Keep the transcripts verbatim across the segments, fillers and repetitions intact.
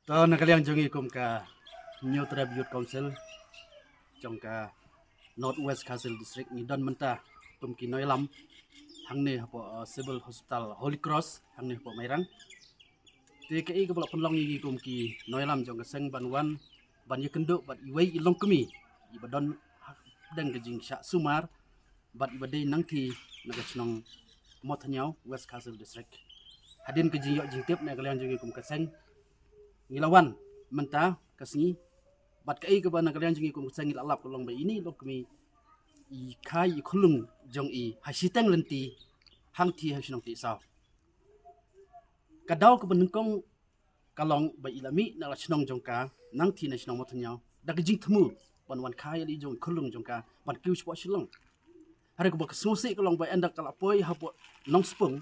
To na ka liang jong ngi kum ka Hynñiewtrep Youth Council jong ka North West Khasi Hills District, ngi don mynta kum ki nongïalam hangne hapoh, uh, Civil Hospital Holy Cross hangne hapoh Mairang. Te kaei kaba la pynlong ïa ngi kum ki nongïalam jong ka seng ban wan ban ïakynduh bad iwei i longkmie iba don hapdeng ka jingshah sumar bad iba dei nangta na ka shnong Mawthañiaw, West Khasi Hills District. Hadien ka jingïoh jingtip na ka liang jong ngi kum ka seng, ngi la wan mynta ka sngi. Bad kaei kaba na ka liang jong ngi kum ka seng ngi la lap ka long ba ine i longkmie i kha i khunlung jong i ha shiteng lynti hangta ha shnong Tiehsaw. Ka daw kaba nyngkong ka long ba i la mih na la shnong jong ka nangta na shnong Mawthañiaw da ka jingthmu ban wan kha ïa la i jong i khunlung jong ka ban kiew shapoh Shillong. Hynrei kaba ka sngewsih ka long ba ynda ka la poi hapoh Nongspung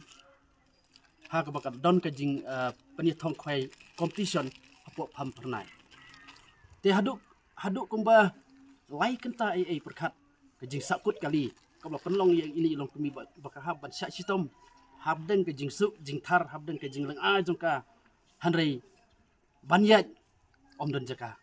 ha kaba ka don ka jing, uh, pynïathong khwai competition hapoh Pamphyrnai. Te haduh haduh kumba lai kynta ei ei pyrkhat ka jingsahkut kali kaba la pynlong ïa ine i longkmie ba, ba ka hap ban shah shitom hapdeng ka jingsuk jingthar, hapdeng ka jinglyngngoh jong ka. Hynrei ban ïaid ym don jaka.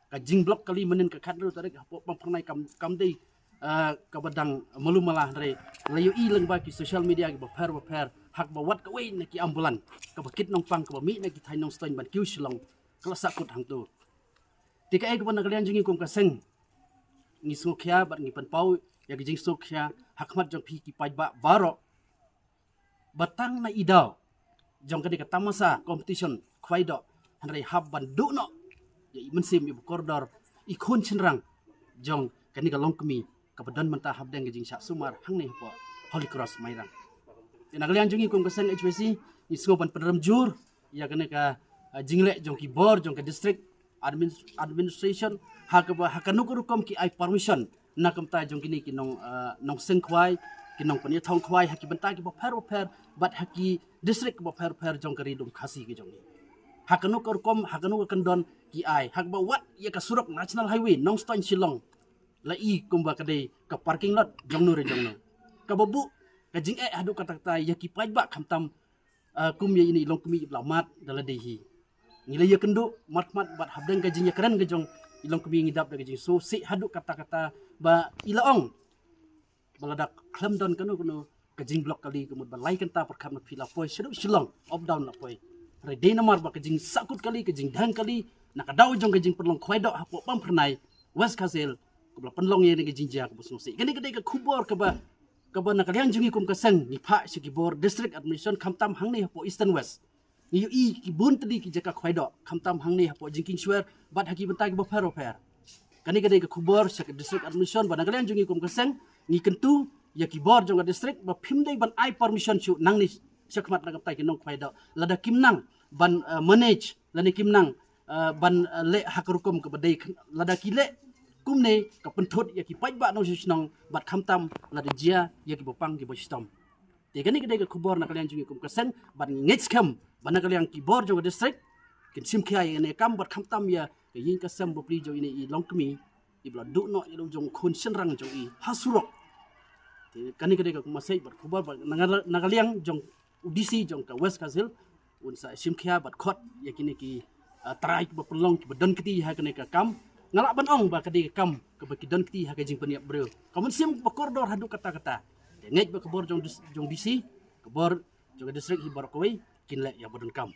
Ka jingblok kali mynnin ka khathynriew tarik hapoh Pamphyrnai kam, kam dei, uh, kaba dang malu mala, hynrei la ïohi lyngba ki social media kiba pher ba pher ha kaba wat kawei na ki ambulance kaba kit nongpang kaba mih na ki thaiñ Nongstoiñ ban kiew Shillong ka la sahkut hangto. Te kaei kaba na ka liang jong ngi kum ka seng ngi sngewkhia bad ngi pynpaw ïa ka jingsngewkhia ha khmat jong phi ki paidbah baroh ba tang na i daw jong kane ka tamasa competition khwai doh, hynrei hap ban duh noh ïa i mynsiem iba kordor, i khun shynrang jong kane ka longkmie kaba don mynta hapdeng ka jingshah sumar hangne hapoh Holy Cross Mairang. Te na ka liang jong ngi kum ka seng H Y C ngi sngew ban pynrem jur ïa kane ka, uh, jingleh jong ki bor jong ka district admin-, administration ha kaba ha kano ka rukom ki ai permission na ka bynta jong kine ki nong, uh, nongseng khwai, ki nongpynïathong khwai ha ki bynta kiba pher ba pher bad ha ki district kiba pher ba pher jong ka Ri Lum Khasi ka jong ngi. Ha kano ka rukom, ha kano ka kyndon ki ai, ha kaba wat ïa ka surok National Highway Nongstoiñ Shillong la i kumba ka dei ka parking lot jongno re jongno. Kaba buh ka jingeh haduh katta katta ïa ki paidbah khamtam, uh, kum ïa ine i longkmie iba la mad da lade hi. Ngi la ïakynduh markhmat bad hapdeng ka jingïakren ka jong i longkmie ngi dap da ka jingsngewsih haduh katta katta ba i la ong ba lada khlem don kano kano ka jingblok kali ka mut ba lai kynta pyrkhat ma phi la poi shaduh Shillong up down la poi. Hynrei dei namar ba ka jingsahkut kali, ka jingdheng kali na ka daw jong ka jingpynlong khwai doh hapoh Pamphyrnai, West Khasi Hills, kaba la pynlong ïa kane ka jingjia kaba sngewsih. Kane ka dei ka khubor kaba, kaba na ka liang jong ngi kum ka seng ngi phah sha ki bor district administration khamtam hangne hapoh Eastern West. Ngi ïohi ki bun tylli ki jaka khwai doh khamtam hangne hapoh Jingkieng Shwer bad ha ki bynta kiba pher ba pher. Kane ka dei ka khubor sha ka district administration ba na ka liang jong ngi kum ka seng ngi kyntu ïa ki bor jong ka district ba phim dei ban ai permission shuh nangne shakhmat na ka bynta ki nongkhwai doh lada kim nang ban, uh, manage lane kim nang, uh, ban, uh, leh ha ka rukom kaba dei. Lada ki leh kumne ka pynthut ïa ki paidbah nongshong shnong bad khamtam lada jia ïa kiba pang kiba shitom. Te kane ka dei ka khubor na ka liang jong ngi kum ka seng bad ngi ngeit skhem ba na ka liang ki bor jong ka district kin shim khia ïa kane ka kam bad khamtam ïa ka ïing ka sem bapli jong ine i longkmie iba la duh noh ïa la u jong khun shynrang jong i ha surok. Te kane ka dei ka message bad khubor ba na ka, na ka liang jong u D C jong ka West Khasi Hills un sa shim khia bad khot ïa kine ki, ah, trai kiba pynlong kiba don kti ha kane ka kam. Nga lah ban ong ba ka dei ka kam kaba ki don kti ha ka jingpynïap briew. Ka mynsiem ba kordor haduh katta katta. Te ngeit ba ka bor jong dis-, jong D C, ka bor jong ka district hi baroh kawei kin leh ïa ba donkam.